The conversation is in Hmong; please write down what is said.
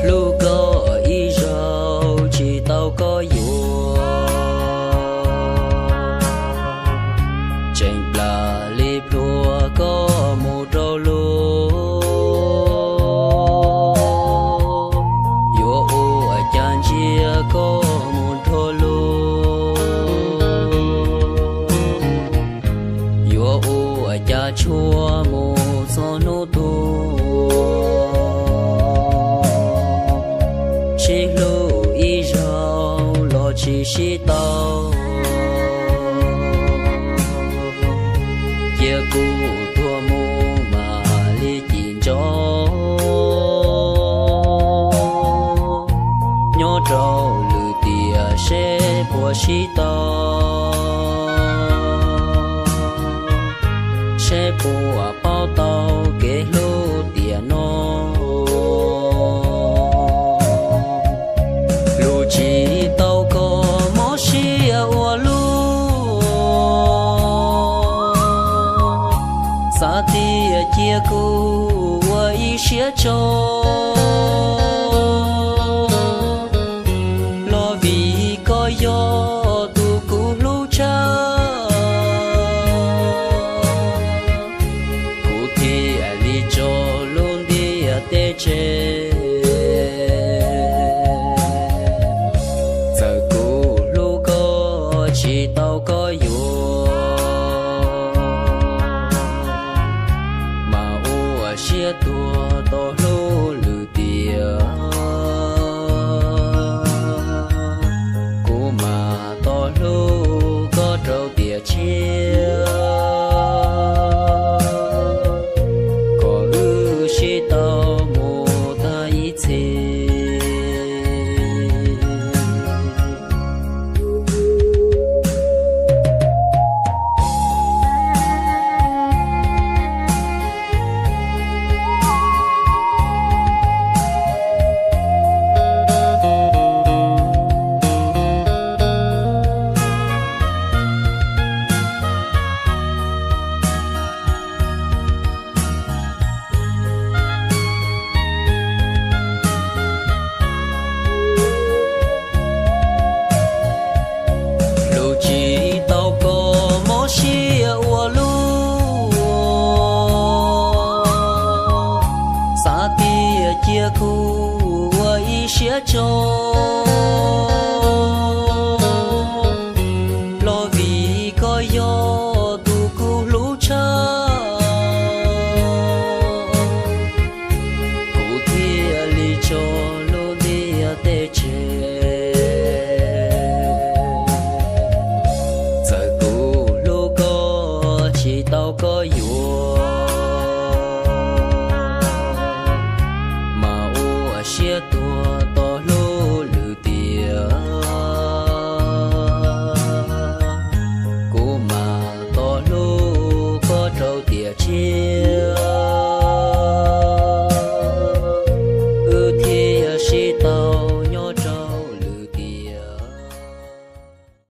Hlub koj ib zaug tsis tau koj yuav, tseem plam li plhuav koj mus rau luag. Yuav ua cas ntsia koj mus nrog luag, yuav ua cas tshuav mus txog hnub tuag. Sib hlub ib zaug los tsis sib tau, cia kuv tuag mus mam li cim ntso. Nyob rau lwm tiam seb puas sib tau, seb puas paub tau kev hlub tiam no. Hlub tsis tau koj mob siab ua luaj, xav tias cia kuv ua ib siab tso. Los vim koj yog tus kuv hlub tshaj, kuv thiaj li tso lub ntiaj teb tseg. Txawm kuv hlub koj tsis tau koj yuav, mas ua siab tuag tau hlub lwm tiam. Kuv mas tau hlub koj rau tiam tshiab, kom wb sib tau mus tag ib txhis. Hlub tsis tau koj mob siab ua luaj, xav tias cia kuv ua ib siab tso. Los vim koj yog tus kuv hlub tshaj, kuv thiaj li tso lub ntiaj teb tseg. Txawm kuv hlub koj tsis tau koj yuav,